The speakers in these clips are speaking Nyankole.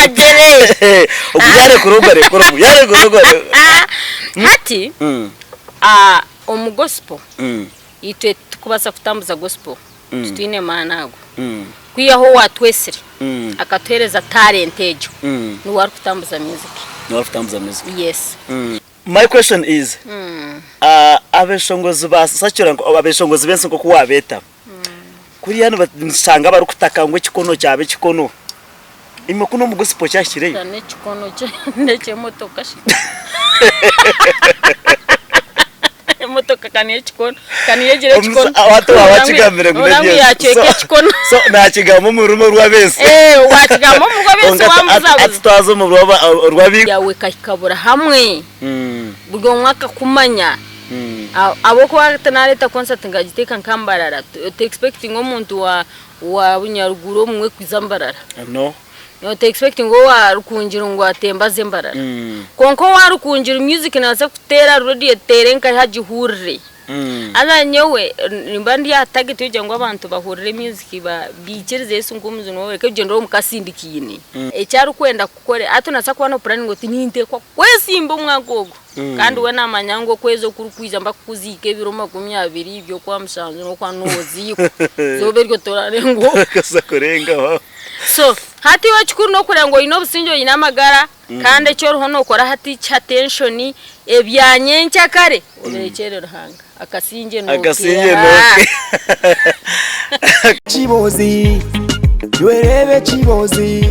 Agire. Ogu yarekura ogu arekura ogu, yarekura ogu arekura. Hati Mm, omu gospel mm, itwe titukubaasa kutambuza gospel titwine maani ago. mm, Kwihaho owaatwetsire mm, akatuheereza talent egyo mm. niwe arikutambuza music. Niwe arikutambuza music. Yes. My question is, abeshongozi ba secular abeshongozi b'ensi nk'oku wabeeta, kuriya nibashanga barikutaka ngu ekikono kyaba ekikono, imwe kunu omu gospel kyahikireyo? N'ekikono n'eky'emotoka shi. Emotoka ka niyo ekikono, ka niyo egira ekikono. Hati waaba wakigambire ngu Noona ngu yaacweka ekikono. So naakigamba omu rurimi orw'abeesi. Waakigamba omu rw'abeesi waamubuzabuza. Hati twaza omu rw'abaiguru. Yaawe ekahika buri hamwe. Buri omwe akakumanya. Ahabw'okuba hati naareeta concert nkagiteeka nka Mbarara, ota expectinga omuntu wa Bunyaruguru obumwe kwiza Mbarara. No. Ota expectinga owa Rukungiri ngu atembe aze Mbarara. Kwonka owa Rukungiri music naabaasa kuteera aha radio eteere nkahi agihurire. Haza nyowe nimba ndi aha target yokugira ngu abantu bahurire music baikirize Yesu nk'omujuni waabo bareke kugyendera omu kasindikiine. Eki arikwenda kukora hati nobaasa kuba nopuraninga oti ninteekwa kwesimba omwaka ogu kandi we namanya ngu okwezi okurikwija mbakukuziika ebiro 20 by'okwamushanju n'okwa noziikwa izooba eryo torarenga oku. So hati iwe ekikuru n'okureeba ngu oine obusingye oine amagara Kandi eki oriho nookora hati kiha tenshoni, ebya nyenkyakare obirekyere Ruhanga. Akasingye Akasingye nookeeha. nookeeha. Ekibozi, iwe reeba ekibozi,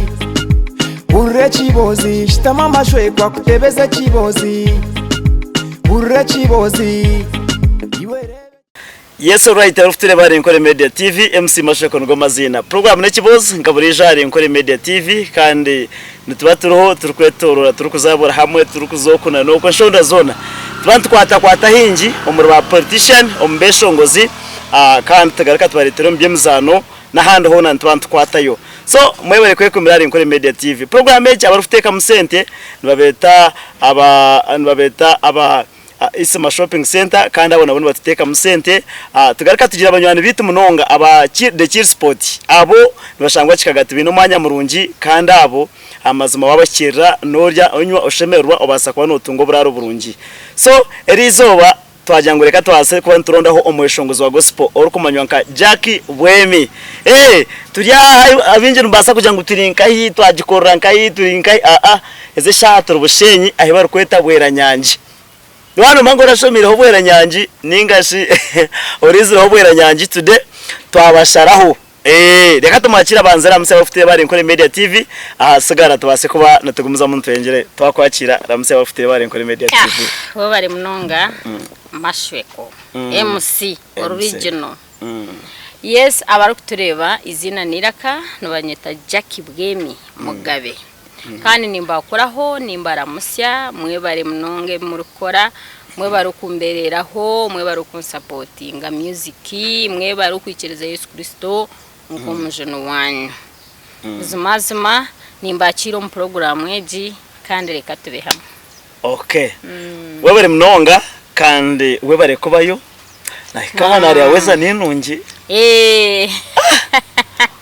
hurira ekibozi, shutama amashwekwa kutebeza ekibozi, hurira ekibozi, iwe reeba. Yes alright arikutureeba ahari Nkore Media TV, MC Mashoko nigo maziina. Program n'ekibuuzo nka buriijo ahari Nkore Media TV kandi nituba turiho turikwetoorora turikuzaabura hamwe turikuza oku na n'oku enshonda zoona. Nituba nitukwatakwata haingi omuri ba politician, omu beshongozi kandi tugaruka tubareetera omu by'emizaano n'ahandi hoona nituba nitukwatayo. So mwebare kwekumira ahari Nkore Media TV. Program egi abarikuteekamu sente nibabeeta aba nibabeeta aba Isima Shopping Centre kandi abo nabo nibatuteekamu sente. Tugaruka tugira banywani baitu munonga aba The Chill Spot abo nibashangwa Kikagati baine omwanya murungi kandi abo amazima waabahikirira noorya onywa oshemererwa obaasa kuba nootunga oburaaro burungi. So eriizooba twagira ngu reka tubaase kuba niturondaho omweshongozi wa gospel orikumanywa nka Jack Bwemi. Turi aha abaingi nimubaasa kugira ngu turi nkahi, twagikorera nkahi, turi nkahi, aa Ezi eshaaha turi Bushenyi ahi barikweta Bweranyangi. Waaba noomanya ngu orashomireho Bweranyangi nainga shi oriizireho Bweranyangi today twabasharaho. Reka tumwakiire abanze aramutsye abarikutureeba ahari Nkore Media TV ahasigara tubaase kuba nitugumizamu nitweyongyerayo. Twakwakiira ramutsya abarikutureeba ahari Nkore Media TV. Webare munonga Mashweko MC original. Yes abarikutureeba eiziina n'eiraka nibanyeta Jackie Bwemi Mugabe. Kandi nimbakuraho, nimbaramutsya, mwebare munonga ebi murikukora, mwebare okumbeereraho, mwebare okunsapotinga music, mwebare okwikiriza Yesu Kristo nk'omujuni waanyu. Buzimazima nimbakiira omu puroguraamu egi kandi reka tube hamwe. Okay. Webare munonga kandi webare kubayo. Nahika aha nareeba weather ninungi.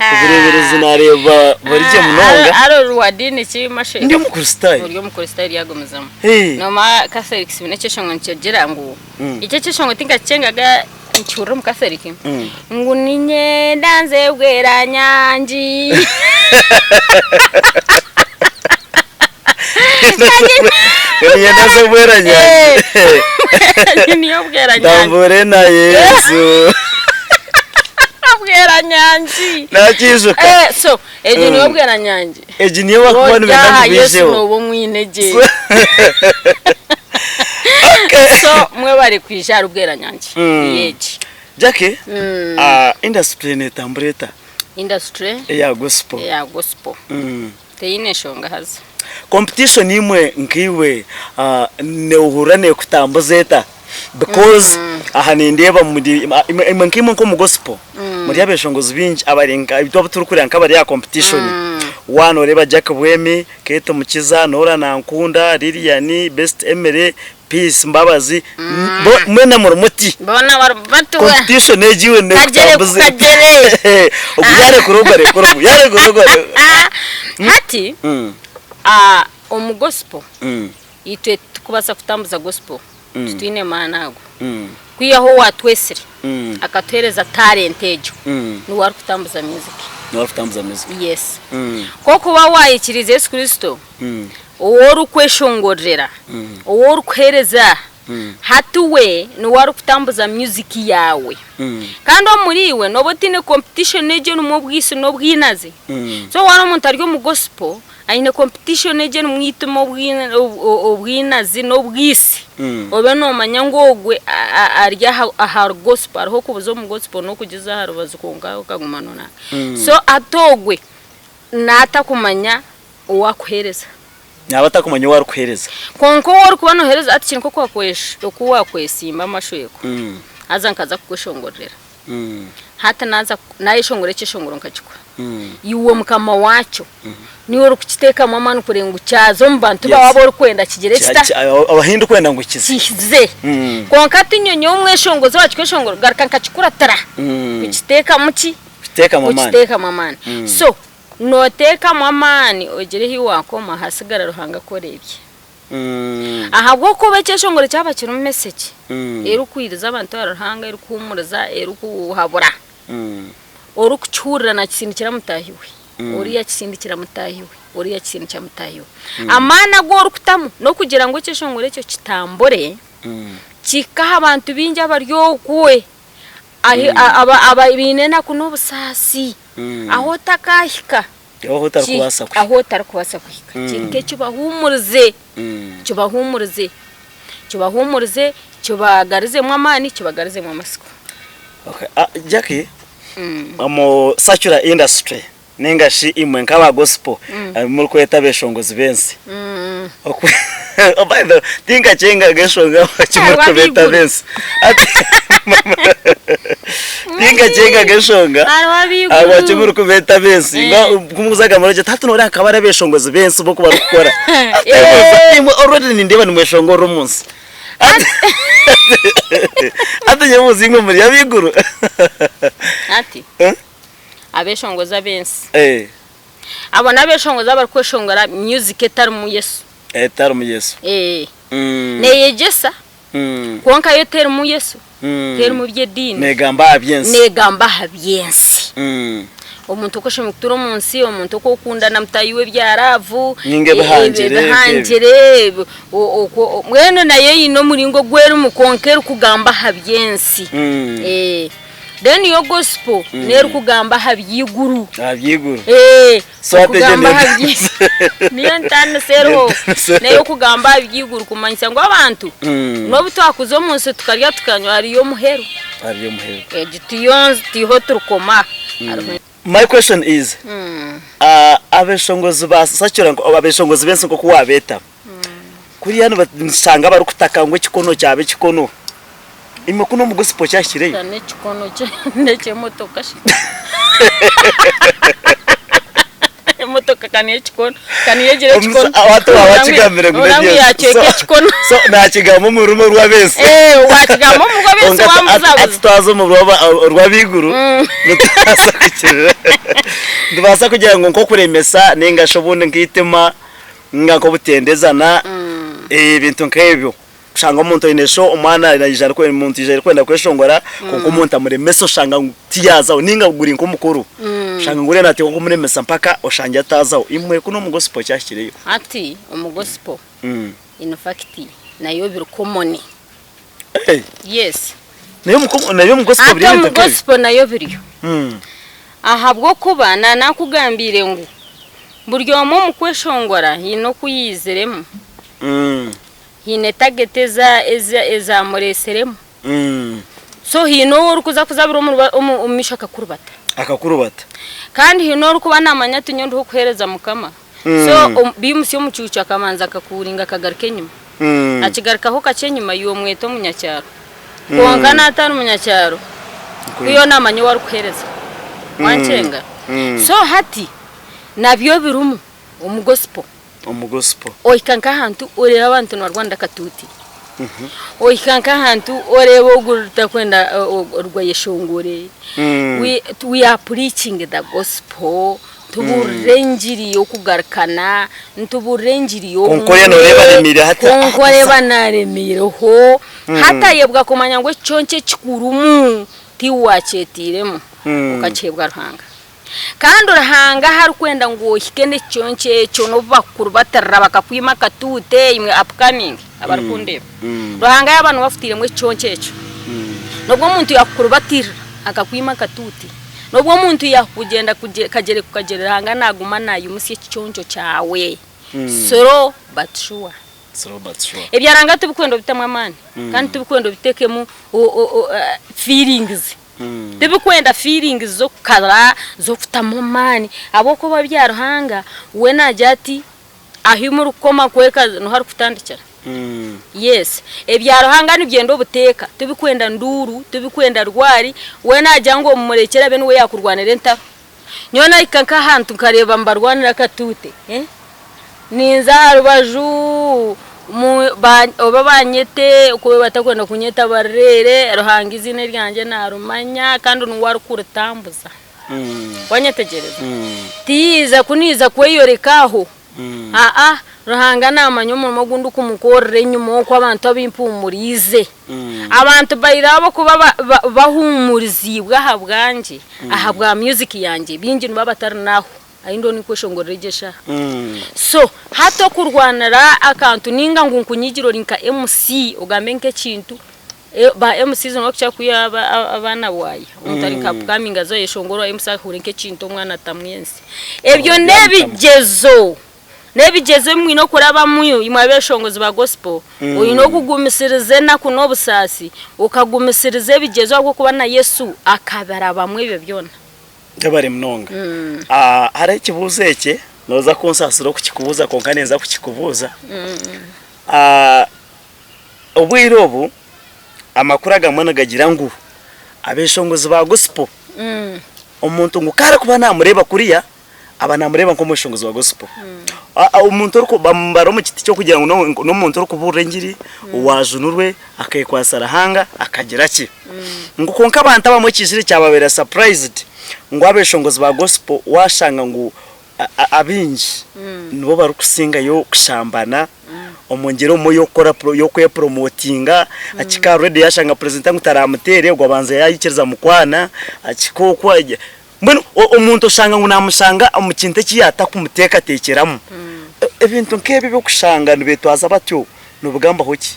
Obureeberezi nareeba buri gye munonga. Hare ori wa diini ki Masheka? Ndi Omukristaayo. Ori Omukristaayo ryagumizamu. Noomanya Catholics baine ekyeshongo nikigira ngu ekyo ekyeshongo tinkakikyengaga nkihurira omu Catholic ngu niinyenda nze Bweranyangi. Niinyenda nze Bweranyangi. Niyo Bweranyangi. Ntambure na Yesu. Bweranyangi. Nakiijuka. Eh, so egyo niyo Bweranyangi. Egi niyo barikuba nibenda Orya ngu Yesu baijeho. nooba omwine gye. Okay. So mwebare kwija ahari Bweranyangi. Niyo egi. Jackie, industry netambura eta? Industry Eya gospel. eya gospel. Teine nshonga haza. Competition imwe nkaiwe nohurira nekutambuza eta? Because aha nindeeba muri imwe nkaimwe nk'omu gospel muri abeshongozi baingi abari nka itwe abu turikureeba nk'abari aha competition. Waaba noreeba Jack Bwemi, Kate Mukiza, Norah Nankunda, Lilian, Best Emily, Peace Mbabazi bo mwena muri muti. Boona bari bati we. Competition egi iwe Kagyere ku nekutambuza. kagyere. Ogu yarekura ogu arekura ogu yarekura ogu arekura. Hati omu gospel itwe titukubaasa kutambuza gospel titwine maani ago. Kwihaho owatwesire akatuheereza talent egyo niwe arikutambuza music. Niwe arikutambuza music. Yes. Ku orikuba wayikiriize Yesu Kristo ou orikweshongorera, ou orikuheereza hati we niwe arikutambuza music yaawe. Kandi omuriiwe nooba otaine competition egyo erimu obwitsi n'obwinazi. So waaba omuntu ari omu gospel aine competition egyo erimu eitima, obwinazi n'obwitsi, obe noomanya ngu ogwe ari aha gospel, hariho okubuza omu gospel n'okugiza aha rubaju kwonka okaguma noona. So hati ogwe naatakumanya owaakuheereza. Naaba atakumanya ou arikuheereza. Kwonka ou orikuba nooheereza hati kiri nk'oku waakwesimba amashweko haza nkaza kukweshongorera. Hati naaza naayeshongora ekyeshongoro nkakikuha, iwe mukama waakyo niiwe orikukiteekamu amaani kureba ngu kyaza omu bantu baawe abu orikwenda kigire kita? Ahu ndikwenda ngu kize. Kize. Kwonka ti nyowe nyowe omweshongozi owakikweshongora kugaruka nkakikuratira kukiteekamu ki? Kukiteekamu amaani. Kukiteekamu amaani. So Nooteekamu amaani ogire ahi waakoma hasigara Ruhanga akora ebye. Ahabw'okuba ekyeshongoro kyaba kirimu mesegi erikwiriza abantu ahari Ruhanga, erikuhuumuriza, erikuhabura, orikukihurira naakisindikira mutaahi we, oriya akisindikira mutaahi we, oriya akisindikira mutaahi we. Amaani agu orikutamu n'okugira ngu ekyeshongoro ekyo kitambure, kihike aha bantu baingi abari okwe, abaine enaku n'obusaasi. Ahu otakahika, ahu otarikubaasa kuhika, kihike kibahuumurize, kibahuumurize, kibahuumurize, kibagarizemu amaani, kibagarizemu amatsiko. Jackie, omu secular industry ninga shi imwe nk'aba gospel abu murikweta abeshongozi b'ensi, by the way tinkakyengaga enshonga ahabwaki murikubeeta ab'ensi, tinkakyengaga enshonga ahabwaki murikubeeta ab'ensi, ku mukuzaga muragira oti hati noreeba nka bari abeshongozi b'ensi bo oku barikukora, imwe already nindeeba nimweshongorera omu nsi, hati nyebuuza imwe muri ab'eiguru? Abeshongozi ab'ensi. Abo n'abeshongozi abarikweshongora music etarimu Yesu. Etarimu Yesu. Neyegyesa kwonka yo terimu Yesu, terimu by'ediini. Negamba aha by'ensi. Negamba aha by'ensi. Omuntu oku oshemereire kutuura omu nsi, omuntu oku okunda na mutaahi we ebya laavu, Ninga ebihangire. Ebihangire, mbwenu nayo eine omuringo ogu erimu kwonka erikugamba aha by'ensi. Then yo gospel niyo erikugamba aha by'eiguru. Aha by'eiguru. Eh, So hati egyo okugamba aha niyo byi- niyo ntaanisa eriho. Niyo ntaanisa. N'ey'okugamba aha by'eiguru kumanyisa ngu abantu n'obu twakuza omu nsi tukarya tukanywa hariyo omuheru. Hariyo omuheru. Egi tiyo nsi tiho turikoma. Hariho My question is, ah, abeshongozi ba secular nko- abeshongozi b'ensi nk'oku wabeeta, kuriya niba- nishanga barikutaka ngu ekikono kyaba ekikono. Imwe kunu omu gospel kyahikireyo? N'ekikono n'eky'emotoka shi. Emotoka ka niyo ekikono, ka niyo egira ekikono. Abantu baba bakigambire ngu Orangwa n'ebyensi. yacweka ekikono. So nakigamba omu rurimi orw'abensi. Eh, wakigamba omu rw'abensi Kwonka wamubuzabuza. hati twaza omu rw'abaiguru nitubaasa kugira nitubaasa kugira ngu nk'okuremesa ninga shi obundi nk'eitima ninga nk'obutendezana ebintu nk'ebyo. Kushanga omuntu aine sho omwana naija ari omuntu aija arikwenda kweshongora kwonka omuntu amuremesa oshanga ngu tiyaazaho ninga guri nk'omukuru oshanga ngu oriya naateekwa kumuremesa mpaka oshangye ataazaho. Imwe kunu omu gospel kyahikireyo? Hati omu gospel in fact nayo biri common. Yes. Nayo omu gospel Hati biriyo omu ebintu nk'ebyo? gospel nayo biriyo. Ahabw'okuba naanakugambiire ngu buri omwe omu kweshongora haine oku yaiziremu. Haine target ezamureetsiremu. So haine ou orikuza kuzabira omu maisho akakurubata. Akakurubata. Kandi haine orikuba naamanya ati nyowe ndiho kuheereza Mukama. So baimutsya omucuucu akabanza akakuuringa akagaruka enyima. Akigarukaho kakye enyima iwe omweta omunyakyaro. Kwonka naatari munyakyaro, ku naamanya ou arikuheereza. Wankyenga? So hati nabyo birimu omu gospel. Omu gospel. Ohika nk'ahantu oreeba abantu nibarwanira akatuuti. Ohika nk'ahantu oreeba ogu oritakwenda rwayeshongore. We are preaching the gospel, nitubuurira engiri y'okugarukana, nitubuurira engiri Kwonka oriya nooreeba aremeire hati. Kwonka oreeba naaremeireho. Hati ayebwa kumanya ngu ekiconco ekikurimu tiiwe waakyetairemu, okakiheebwa Ruhanga. Kandi Ruhanga ahu arikwenda ngu ohike n'ekiconco ekyo n'obu bakukurubatirira bakakwima akatuuti imwe upcoming abarikundeeba. Ruhanga yaaba niwe akutairemu ekiconco ekyo, n'obu omuntu yaakukurubatirira akakwima akatuuti, n'obu omuntu yaakugyenda kagyere kukagyere Ruhanga naaguma naimutsya ekiconco kyawe slow but sure. Slow but sure. Ebya Ruhanga tibikwenda obitemu amaani kandi tibikwenda obitekemu feelings. Tibikwenda feelings z'okukara, z'okutamu amaani ahabw'okuba ebya Ruhanga we naagira ati ahu murikukoma kweka niho arikutandikira. Yes, ebya Ruhanga nibyenda obuteeka, tibikwenda nduuru, tibikwenda rwari, we naagira ngu omumurekyere abe niwe yaakurwanira entaro. Nyowe nahika nk'ahantu nkareeba nibarwanira akatuute, ninza aha rubaju oba banyete ku batakwenda kunyeta bareere, Ruhanga eiziina eryangye narimanya kandi niwe arikuritambuza. Wanyetegyereza? Tihaija ku niija kweyoreka aho, aa Ruhanga naamanya omurimo ogu ndikumukorera enyima oku abantu abu mpuumuriize. Abantu baire ahabw'okuba bahuumuriziibwe ahabwangye, ahabwa music yangye, baingi nibaba batari n'aho ahu ndiho ninkweshongorera egi eshaaha. So hati okurwanira akantu ninga ngu nkunyigire ori nka MC ogambe nk'ekintu, ba MCs nibakukira kwiha abaana bwaaya, omuntu ari nka upcoming aze ayeshongore owa MC ahure nk'ekintu omwana atamwenzi. Ebyo n'ebigyezo. N'ebigyezo ebi mwine okurabamu imwe abeshongozi ba gospel, oine okugumisiriza enaku n'obusaasi, okagumisiriza ebigyezo ahabw'okuba na Yesu akabirabamu ebyo byona. Webare munonga. Hariho ekibuuzo eki, noza kunsaasira okukikubuuza kwonka ninza kukikubuuza. Obwire obu amakuru agamwe nigagira ngu abeshongozi ba gospel omuntu ngu ku arikuba namureeba kuriya, aba naamureeba nk'omweshongozi wa gospel. Omuntu oriku bamubara omu kiti ky'okugira ngu n'omuntu orikubuurira engiri, owaajunirwe akeekwatsa Ruhanga akagira ki. Ngu kwonka abantu abamwe ekiizire kyababeera surprised ngu abeeshongozi ba gospel waashanga ngu abaingi nibo barikusingayo kushambana omu ngyeri omwe y'okukora y'okwepromotinga, akihika aha radio yaashanga presenter ngu taramuteere ogwo abanza yaikiriza mukwana, akihika okwo. Mbwenu omuntu oshanga ngu namushanga omu kintu eki yatakumuteekateekyeramu. Ebintu nk'ebi eby'okushanga nibetwaza batyo nobigambaho ki?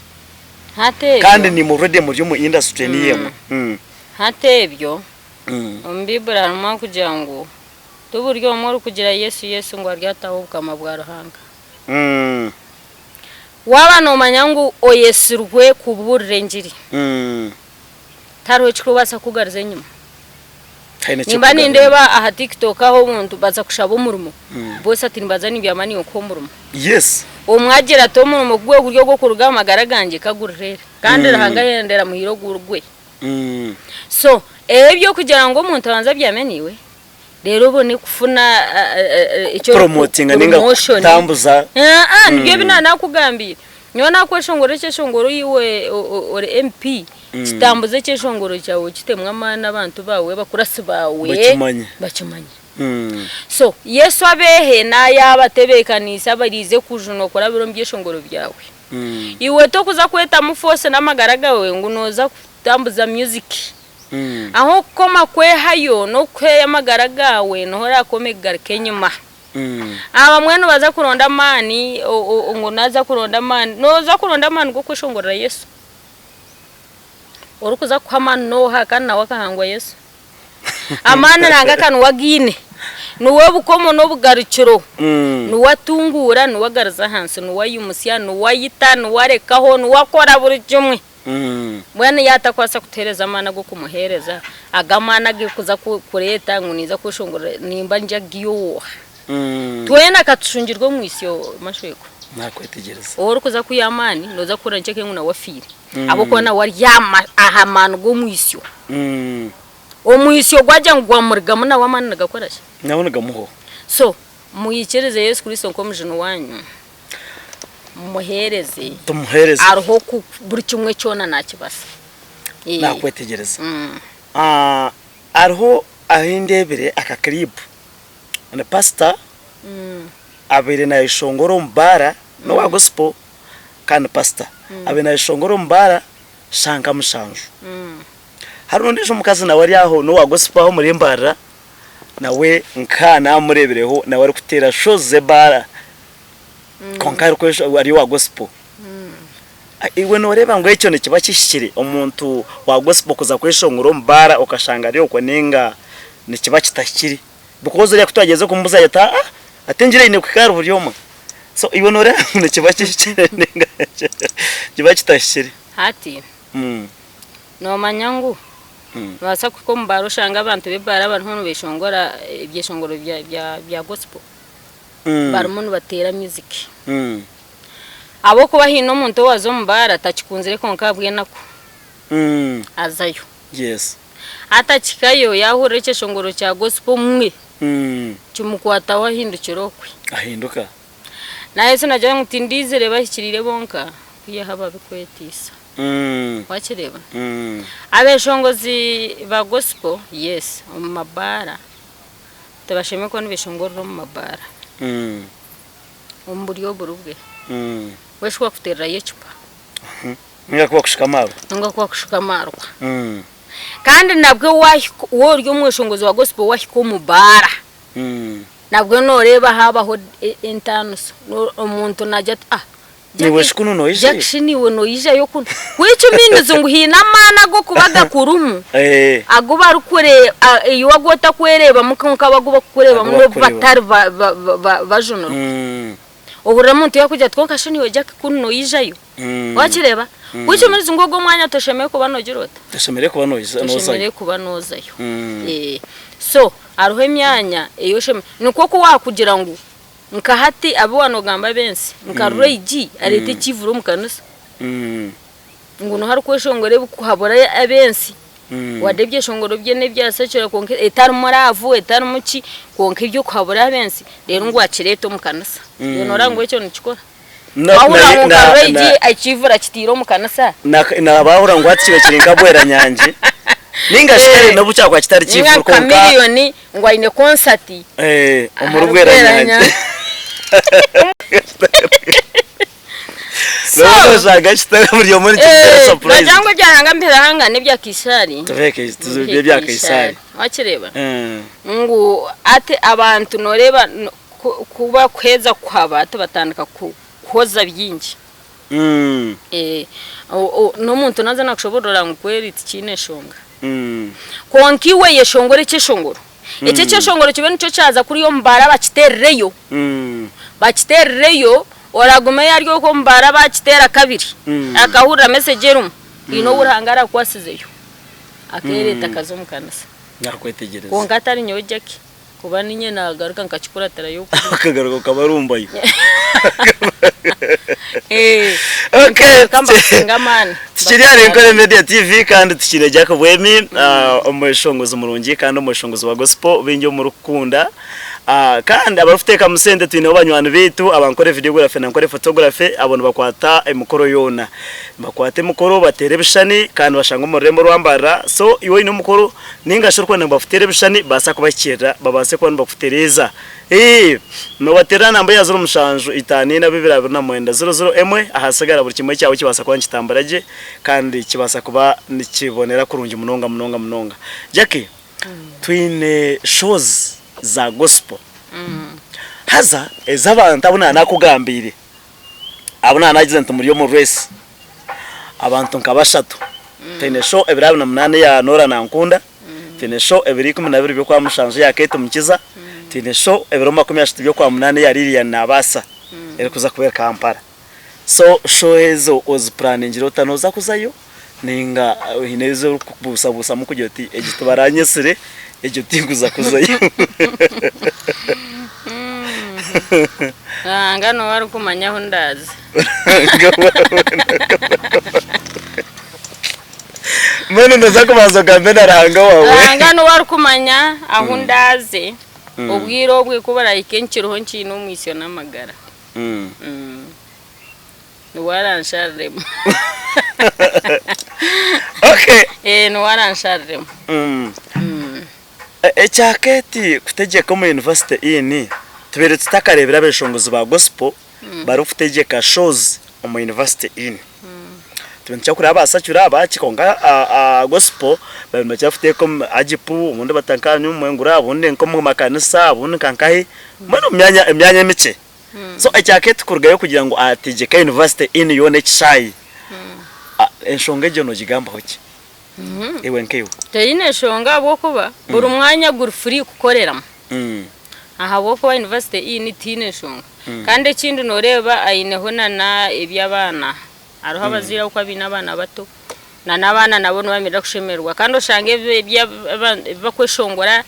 Hati ebyo. Kandi naimwe already muri omu industry niyo emwe. Hati ebyo, omu Baiburi harimu akugira ngu ti buri omwe orikugira Yesu Yesu ngu aryataaha obukama bwa Ruhanga. Waaba noomanya ngu oyetsirwe kubuurira engiri, tihariho ekirikubaasa kukugaruza enyima. Nimba nindeeba aha TikTok aho omuntu baza kushaba omurimo, boss ati nimbanza nimbyama niiwe nkuhe omurimo. Omwe agira ati omurimo ku guri guri ogw'okuruga aha magara gangye kagurireere kandi Ruhanga ayendera amuhaire ogurwe. So ebyo kugira ngu omuntu abanze abyame naiwe reero obone kufuna eki ori Promotinga ninga promotion. kutambuza. Aa nibyo ebi nakugambiire. Nyowe nakweshongora ekyeshongoro iwe ori MP kitambuze ekyeshongoro kyawe okitemu amaani abantu baawe abakurasi baawe Bakimanye. bakimanye. So Yesu abehe nayaaba atebeekaniise abariize kujunwa kurabira omu byeshongoro byawe. Iwe tokuza kwetamu force n'amagara gaawe ngu nooza kutambuza music. Ahu okukoma kwehayo n'okuheyo amagara gaawe niho orakome kugaruka enyima. Abamwe nibaza kuronda amaani ngu naaza kuronda amaani, nooza kuronda amaani g'okweshongorera Yesu? Orikuza kukuha amaani n'oha kandi nawe akahangwa Yesu? Amaani Ruhanga ka niwe againe, niwe bukomo n'obugarukiro, niwe atunguura, niwe agaruza ahansi, niwe aimutsya, niwe aita, niwe arekaho, niwe akora buri kimwe. Mbwenu yaaba atakubaasa kutuheereza amaani ag'okumuheereza, ago amaani agu arikuza kureeta ngu ninza kweshongorera nimba ngyagaiha oha? Twena ka tushungirwe omu isyo mashwekwa. Nakwetegyereza. Ou orikuza kwiha amaani nooza kuhurira nikyo ngu nawe afiire ahabw'okuba nawe ari aha maani g'omwisyo. Omwisyo gwagira ngu gwamurigamu nawe amaani nigakora ki? Nawe nigamuhwaho. So mwikirize Yesu Kristo nk'omujuni waanyu. Mumuheereze. Tumuheereze. Hariho ku buri kimwe kyona naakibasa. Eh. Naakwetegyereza. Mm. Ah, hariho ahu ndeebire aka clip, ni pastor abaire nayeshongora omu baara, n'owa gospel kandi pastor, abaire nayeshongora omu baara shaaha nka mushanju. Hariho n'ondiijo omukazi nawe ari aho n'owa gospel aho omuri Mbarara, nawe nka naamureebireho nawe arikuteera shows z'ebaara kwonka ari owa gospel. Iwe nooreeba ngu ekyo nikiba kihikire omuntu wa gospel kuza kweshongora omu baara okashanga ari okwo nainga nikiba kitahikire? Because oriya ku twagyerize kumubuuza yaagira ati aa ati engiri eine kuhika ahari buri omwe. So iwe nooreeba ngu nikiba kihikire nainga nikiba kitahikire? Hati noomanya ngu noobaasa kuhika omu baara oshange abantu b'ebaara bariho nibeshongora ebyeshongoro bya gospel barimu nibateera music. Ahabw'okuba haine omuntu owaaza omu baara atakikunzire kwonka ahabw'enaku azayo. Atakihikayo yaahurira ekyeshongoro kya gospel omwe kimukwataho ahindukira okwe. Ahinduka. Na Yesu naagira ngu tindiizire bahikiriire bonka kwihaho ababi kweteisa. Wakireeba? Abeeshongozi ba gospel yes omu mabaara tibashemereire kuba nibeshongorera omu mabaara. Omu buryo oburi bwe. Weshi wakutererayo ecupa. Ninga ku bakushuka amaarwa. Ninga ku bakushuka amaarwa. Kandi nabwe wahika waaba ori omweshongozi wa gospel wahika omu baara, nabwe noreeba habaho entaaniso. Omuntu nagira ati ah Naiwe shi kunu noijayo? Jack shi naiwe noijayo kunu? Which means ngu haine amaani agokuba gakurimu agu barikureeba iwe agu otakwereebamu kwonka bo agu barikukureebamu n'obu batari bajunirwe. Ohurira omuntu yaakugira ati kwonka shi naiwe Jack kunu noijayo? Wakireeba? Which means ngu ogwo omwanya toshemereire kuba noogira ota? Toshemereire kuba nozayo. Toshemereire kuba noozayo. So hariho emyanya ei oshemereire, nikwo ku waakugira ngu Nka hati abu waaba noogamba ab'ensi, nka Ray G areeta ekiivuro omu kanisa ngu niho arikweshongora ebirikuhabura ab'ensi wadde ebyeshongoro bye n'ebya secular kwonka etarimu raavu etarimu ki kwonka eby'okuhabura ab'ensi reero ngu akireete omu kanisa. Iwe nooreeba ngu ekyo nikikora? Waahurira ngu nka Ray G ekiivuro akitaire omu kanisa? Nabaahurira ngu hati kiba kiri nka Bweranyangi ninga shi kare n'obu kyakuba kitari Ninga kiivuro nka kwonka Chameleone ngu aine konsati Omuri Bweranyangi. So, Noshanga kitari buri omwe nikimutera surprise. Nogira ngu ebya Ruhanga mbihanga n'ebya Kaisaari. Tubeke tuzibye ebya Kaisaari. Wakireeba? Ngu hati abantu noreeba ku bakuheeza kuhaba hati batandika kuhoza bingi. N'omuntu naaza nakushoboorora ngu kweri tikiine nshonga. Kwonka iwe yeshongore ekyeshongoro. Eki ekyeshongoro kibe nikyo kyaza kuriya omu baara bakiteerereyo, bakiteerereyo, oragumeyo ari okwo omu baara bakiteera kabiri, akahurira mesegi erimu, haine ou Ruhanga arakwasizeyo, akeereeta akaza omu kanisa. Nakwetegyereza. Kwonka atari nyowe Jackie. Kuba ninye nagaruka nkakikuratirayo oku. Okagaruka okabarumbayo. Eh, Okay, nkagaruka mbasinga amaani. Tukiri ahari Enkore Media TV kandi tukiine Jack Bwemi, ah, omweshongozi murungi kandi omweshongozi wa gospel baingi omu murikukunda. Ah, kandi abarikuteekamu sente twineho banywani baitu aba Nkore Videography na Nkore Photography abo nibakwata emikoro yoona. Nibakwata emikoro bateera ebishushani kandi bashanga omu rurembo orwa Mbarara. So iwe oine omukoro Nainga shi orikwenda ngu bakuteere ebishushani, baasa kubahikiirira babaase kuba nibakutereeza. Ii, Noobateerera namba ya ziro mushanju itaano ina bibiri abiri na mwenda ziro ziro emwe, ahasigara buri kimwe kyawe kibaasa kuba nikitambura gye kandi kibaasa kuba nikibonera kurungi munonga munonga munonga. Jackie, twine shows za gospel haza ez'abantu abu naanakugambiire, abu naanagize nti muri omu race, Abantu nka bashatu. Twine show ebiro abiri na munaana eya Norah Nankunda, twine show ebiro ikumi na bibiri by'okwa mushanju eya Kate Mukiza, twine show ebiro makumi ashatu by'okwa munaana eya Lilian Nabaasa erikuza kuba eri Kampala. So show ezo ozipuraaningire ota? Nooza kuzayo nainga haine ezi orikubuusabuusamu kugira oti egi tibaranyetsire egyo tinkuza kuzayo? Ruhanga niwe arikumanya ahu ndaaze. Mbwenu noza kubanza ogambe na Ruhanga wawe. Ruhanga niwe arikumanya ahu ndaaze, obwire obwe ku burahike nkiriho nkiine omwitsyo n'amagara. Niwe aranshariremu. Okay. Eh, niwe aranshariremu. Mm. Ekya Kate kutegyeka omu University Inn, tubaire tutakareebire abeshongozi ba gospel barikutegyeka shows omu University Inn. Tubaire nitukira kureeba aba secular abaki kwonka aba gospel babaire nibakira kuteeka omu Agip obundi bata nka aha Mwengura obundi nk'omu makanisa obundi nka nkahi mbwenu omu myanya emyanya emikye. So ekya Kate kurugayo kugira ngu ategyeke University Inn yoona ekishaayi, enshonga egyo nogigambaho ki? Iwe nkaiwe. Teine nshonga ahabw'okuba buri mwanya guri free kukoreramu. Ahabw'okuba University Inn tihaine nshonga. Kandi ekindi noreeba aineho na eby'abaana. Hariho abazaire ahabw'okuba baine abaana bato na n'abaana nabo nibamirira kushemererwa. Kandi oshange ebi bakweshongora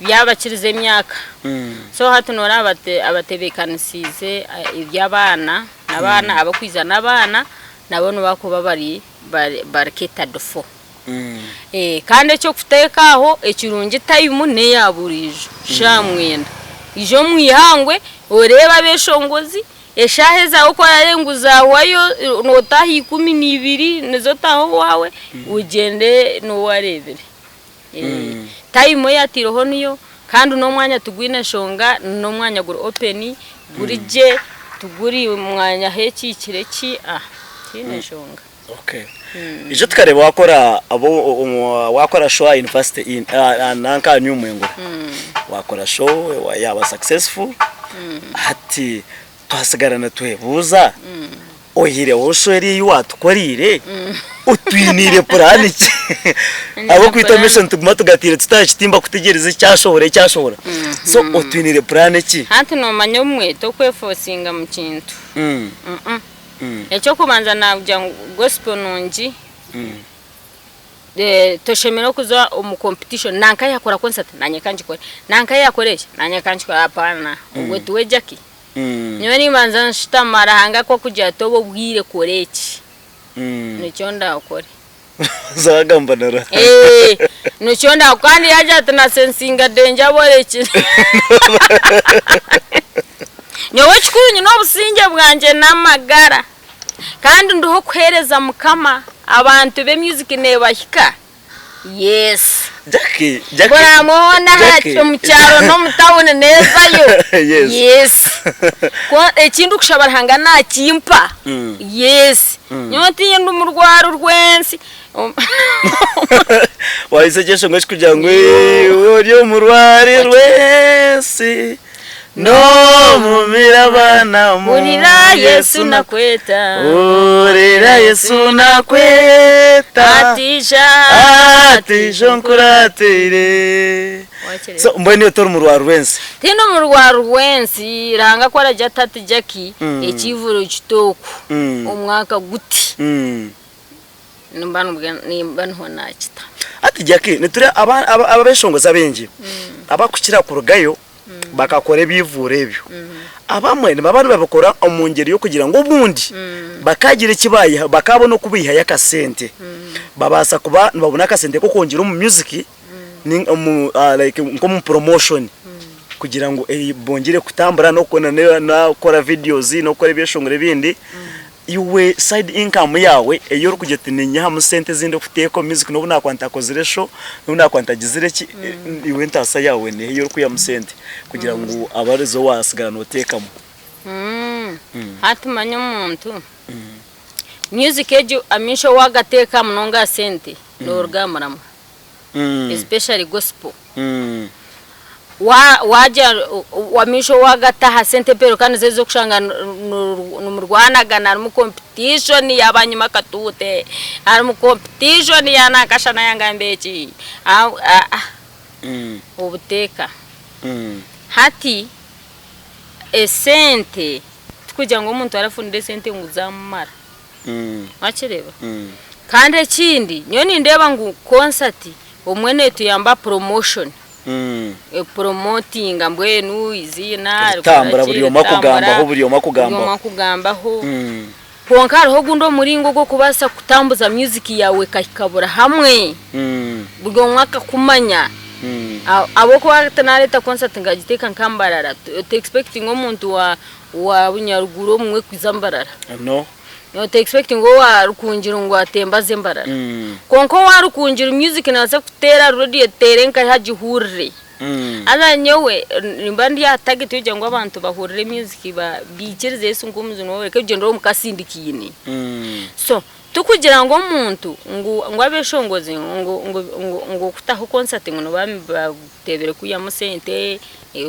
byabakiriza emyaka. So hati noreeba abatebeekanisiize eby'abaana, n'abaana abarikwija n'abaana nabo nibakuba bari bari catered for. Kandi eky'okuteeka aho ekirungi tayimu n'eya buriijo, shaaha mwenda. Ija omu ihangwe oreebe abeshongozi, eshaaha ezaawe ku oraareebe ngu zaahwayo nootaaha 12 nizo otaaha owaawe ogyende n'ou wareebire. Tayimu ei ataireho niyo kandi n'omwanya tigwine nshonga n'omwanya guri open guri gye tiguri mwanya heekiikire ki, tihaine nshonga. Okay. Ijo tukareba wakora abo wakora show aha University Inn nanka aha New Mwengura. Wakora show yaba successful. Hati twasigara nitwebuuza oyihireho show eriya eyi watukoreire otwiniire puraani ki? Ahabw'okuba itwe amaisho nituguma tugatiire tuta aha kitimba kutegyereza ekyashohora ekyashohora. So otwiniire puraani ki? Hati nomanya obumwe tokwefosinga mu kintu. Eky'okubanza naagira ngu gospel nungi, toshemereire kuza omu competition nanka yaakora concert naanye ka ngikore, nanka yaakora eki naanye ka ngikore apaana, obwo tiwe Jackie. Nyowe nimbanza nshutama Ruhanga ku arikugira ati obu obwire kora eki, nikyo ndaakore. Oza wagamba na Ruhanga. Nikyo ndaakore kandi yaagira ati na sensinga danger aborekire. Nyowe ekikuru nyine obusingye bwangye n'amagara, kandi ndiho kuheereza Mukama, abantu be music neebahika. Yes. Jackie, Jackie, Buri hamwe hoona aha Jackie. omu kyaro n'omu tawuni neezayo. Yes. Yes. Ko eki ndikushaba Ruhanga naakimpa. Yes. Nyowe tindi murwari rw'ensi. Wahisa ekyeshongo ekikugira ngu iwe ori omurwari rw'ensi n'omumira abaana mu Hurira Yesu nakweta. Hurira Yesu nakweta Ati ija. Ati ija onkurateire. So mbwenu iwe tori murwari rw'ensi? Tindi omurwari rw'ensi, Ruhanga ku aragira ati hati Jackie ekiivuro kite oku omwaka guti. Nimba nimba niho naakita. Hati Jackie, nitureeba aba aba abeshongozi abaingi abakukira kurugayo bakakora ebivuuro ebyo, abamwe nibaba nibabikora omu ngyeri y'okugira ngu obundi bakaagira eki baayiha bakaabona oku baihayo akasente babaasa kuba nibabona akasente k'okwongyera omu music ninga omu like nk'omu promotion kugira ngu bongyere kutambura n'okukora videos n'okukora ebyeshongoro ebindi. Iwe side income yaawe ei orikugira oti ninyihamu sente ezi ndikuteeka omu music n'obu naakuba ntakozire show, n'obu naakuba ntagizire ki, iwe entaasa yaawe neeha ei orikwihamu sente kugira ngu abe arizo waatsigara nooteekamu? Hati manya omuntu, music egyo amaisho waagateeka munonga aha sente, nooruga aha muramwa. Especially gospel. Wagira amaisho wagata aha sente emperu kandi nizo ez'okushanga nimurwanagana harimu competition ya banyima akatuute, harimu competition ya nankashana yangamba eki, obuteeka. Hati esente tikugira ngu omuntu arafunire esente ngu zamumara. Wakireeba? Kandi ekindi nyowe nindeeba ngu concert obumwe netuyamba promotion. Eporomotinga mbwenu eiziina Ritambura buri omwe akugambaho buri omwe akugambaho. Buri omwe akugambaho. Kwonka hariho ogundi omuringo ogw'okubaasa kutambuza music yaawe ekahika buri hamwe. Buri omwe akakumanya. Ahabw'okuba hati nareeta concert nkagiteeka nka Mbarara, ota expectinga omuntu wa wa Bunyaruguru obumwe kwiza Mbarara. No. Ota expectinga owa Rukungiri ngu atembe aze Mbarara. Kwonka owa Rukungiri music nabaasa kuteera radio eteere nkahi agihurire. Haza nyowe nimba ndi aha target yokugira ngu abantu bahurire music baikirize Yesu nk'omujuni waabo bareke kugyendera omu kasindikiine. So Tikugira ngu omuntu ngu ngu abeshongozi ngu ngu ngu ngu okutaho concert ngu niba bateebire kwihamu sente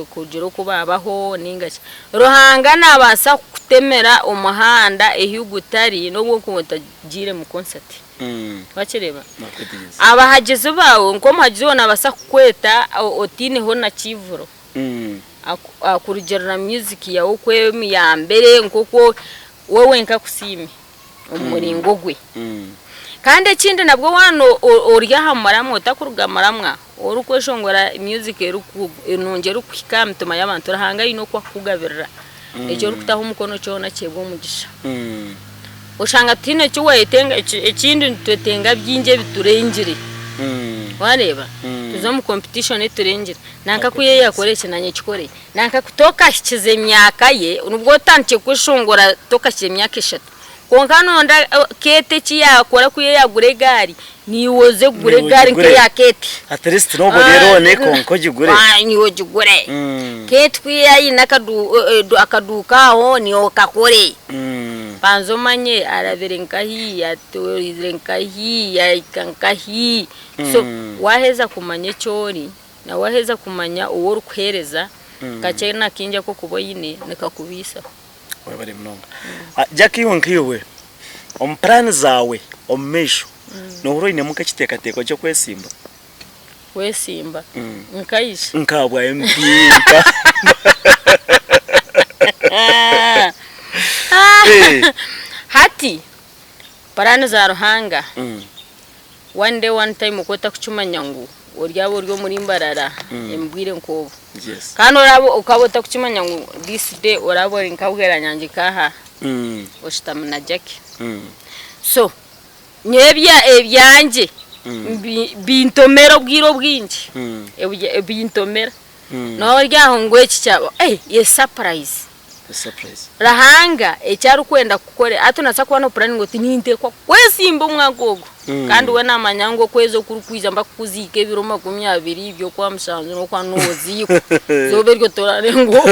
kugira oku baabaho ninga ki. Ruhanga naabaasa kukutemera omuhanda ahi gutari n'obu orikuba otagiire mu concert. Wakireeba? Abahagizi baawe nk'omuhagizi wawe naabaasa kukweta otaineho na kiivuro kurugiirira music yaawe oku emuyambire nk'oku we wenka akusiime. omu muringo gwe. Kandi ekindi nabwo waaba ori aha muramwa otakuruga muramwa orikweshongora music nungi erikuhika aha mitima y'abantu Ruhanga aine oku akukugabirira eki orikutaho omukono kyona kiheebwa omugisha. Oshanga tihaine eki wayetenga ekindi nitwetenga bingi ebiturengire wareeba tuza omu competition eturengire nanka ku yakora eki nanye kikore. Nanka ku tokahikize emyaka ye, nibwo otandikire kweshongora tokahikize emyaka eshatu. Kwonka nonda Kate eki yakora ku yagura egaari, naiwe oze kugura Naiwe egaari ogigure. nk'eya Kate. At least noba ori eroone kwonka ogigure. Naiwe ogigure. Kate ku aine akaduuka aho, naiwe okakore. Banza omanye arabire nkahi, atoorize nkahi, yahika nkahi. So waheza kumanya eki ori. Na waaheza kumanya ou orikuheereza, kakye na kaingi aku orikuba oine nikakubaisaho. Webare munonga. Jackie iwe nkaiwe, omu puraani zaawe omu maisho, nohurira oinemu nk'ekiteekateeko ky'okwesimba? Kwesimba? Nkaija? Nka bwa MP, nka. Hati, puraani za Ruhanga. One day one time oku otakukimanya ngu oryaba ori omuri Mbarara omu bwire nk'obu. Yes. Kandi oraba okaba otakukimanya ngu this day oraba ori nka Bweranyangi nkaha oshutami na Jackie. So nyowe ebya ebyangye mbi bintomera obwire obwingi, ebya bintomera. Nooba ori aho ngu eki kyaba eh e surprise. Ruhanga eki arikwenda kukora hati nobaasa kuba nopuraninga oti ninteekwa kwesimba omwaka ogu kandi we namanya ngu okwezi okurikwija mbakukuziika ebiro 20 by'okwamushanju n'okwa noziikwa izooba eryo torare ngu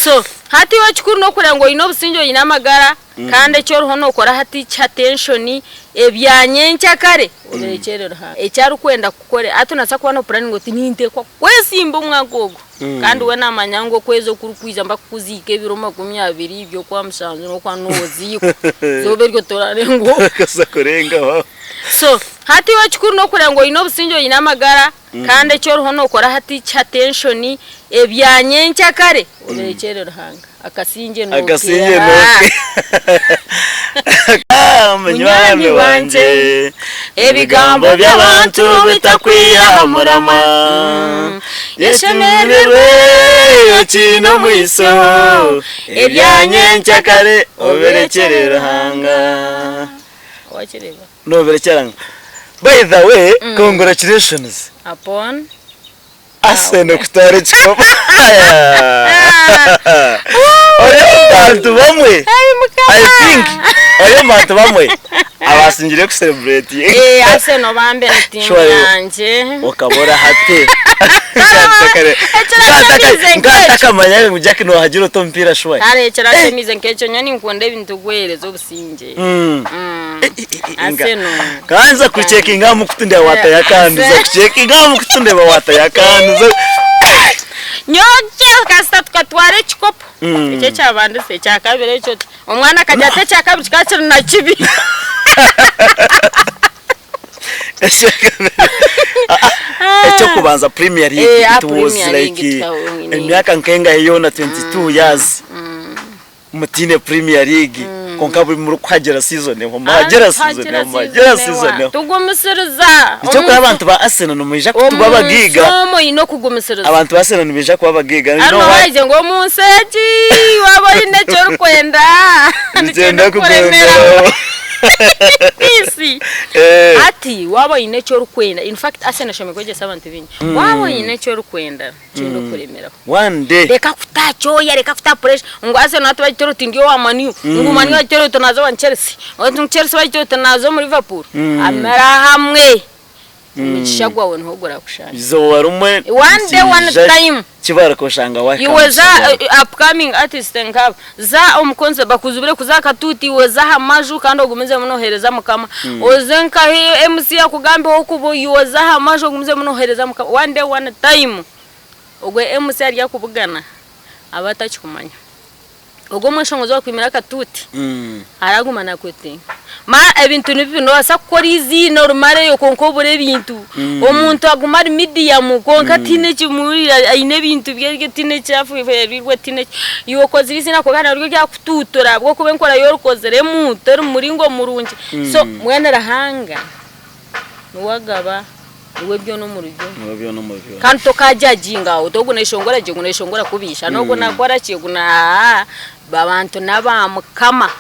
so hati iwe ekikuru n'okureeba ngu oine obusingye oine amagara Kandi eki oriho nookora hati kihe attention, ebya nyenkyakare obirekyere Ruhanga. Eki arikwenda kukukore hati nobaasa kuba nopuraninga oti ninteekwa kwesimba omwaka ogu kandi we naamanya ngu okwezi okurikwija mbakukuziika ebiro 20 by'okwamushanju n'okwa nooziikwa izooba eryo torare ngu So hati iwe ekikuru n'okureeba ngu oine obusingye oine amagara kandi eki oriho nookora hati kihe attention, ebya nyenkyakare obirekyere Ruhanga. Akasingye Akasingye noke. Munywani wangye, ebigambo by'abantu bitakwiha aha muramwa. Yeshemererwe okiine omwiso, ebya nyenkyakare obirekyere Ruhanga. Wakireeba? Nobirekyera ngu. By the way, congratulations. Upon Arsenal kutwara ekikopo. Ori omu bantu bamwe, I think ori omu bantu bamwe abasingire ku celebrate. Eh, Arsenal bambe ni tiimu Shwari, yangye. Okaba ori hate. Ekirashemize nk'ekyo. Ntakamanya ngu Jack nohagira ota omupiira shwari. Kare ekirashemize nk'ekyo nyowe ninkunda ebintu kuheereza obusingye. Arsenal. Kanza kuchekinga aha mukutu ndeba watayakanduza kuchekinga aha mukutu ndeba watayakanduza. Nyowe kasita tukatwara ekikopo ekyo ekyabandise ekyakabiri ekyo omwana akagira ati ekyakabiri kikaba kiri na kibi. Ekyokubanza Premier League it was like emyaka nkengahi yoona 22 years. Mutiine Premier League kwonka buri murikuhagira season emwe muhagira season emwe muhagira season emwe. Tugumisiriza. Nikyo kuri abantu ba Arsenal nimwija kuba abagaiga. Omu nsi omu oine okugumisiriza. Abantu ba Arsenal nibaija kuba abagaiga. You know why? Hariho ngu omu nsi egi waaba oine eki orikwenda nikyenda kukuremeraho. Peace. Eh. Hati waaba oine eki orikwenda, in fact Arsenal eshemereire kwegyesa abantu baingi. Waaba oine eki orikwenda, tihaine okukuremeraho. One day. Reka kuta kyoya, reka kuta pressure ngu Arsenal hati bagitera oti ndi owa Man U, ngu Man U bagitera oti naaza owa Chelsea, ngu Chelsea bagitera oti naaza omu Liverpool. Hamira hamwe, omugisha gwawe niho gurakushanga. Izooba rimwe One day, one nikiija time. kibarika oshanga wahika Iwe aha za mugisha gwawe. upcoming artist nk'aba, za omu concert bakuzibire kuza aha katuuti iwe za aha maju kandi ogumizemu nooheereza Mukama. Oze nkahi MC akugambe ah'okuba iwe za aha maju ogumizemu nooheereza Mukama. One day, one time, ogwo MC aryakubugana abe atakikumanya. Ogwo omweshongozi owakwimire akatuuti araguma nakwetenga. Ma ebintu ni bibi nobaasa kukora eiziina orimareyo kwonka obure ebintu. Omuntu aguma ari medium kwonka tihaine ekimuhurira aine ebintu bye tihaine eki aferirwe tihaine ki. Iwe okozire eiziina kwonka naryo ryakutuutura ahabw'okuba enkora ei orikoziremu teri mu muringo murungi. So mbwenu Ruhanga niwe agaba. Niwe byona omuri byona. Niwe byona omuri byona. Kandi tokajajinga oti ogu neshongora gye, ogu neshongora kubi, shana ogu nakora ki, ogu na haa, abantu n'aba Mukama.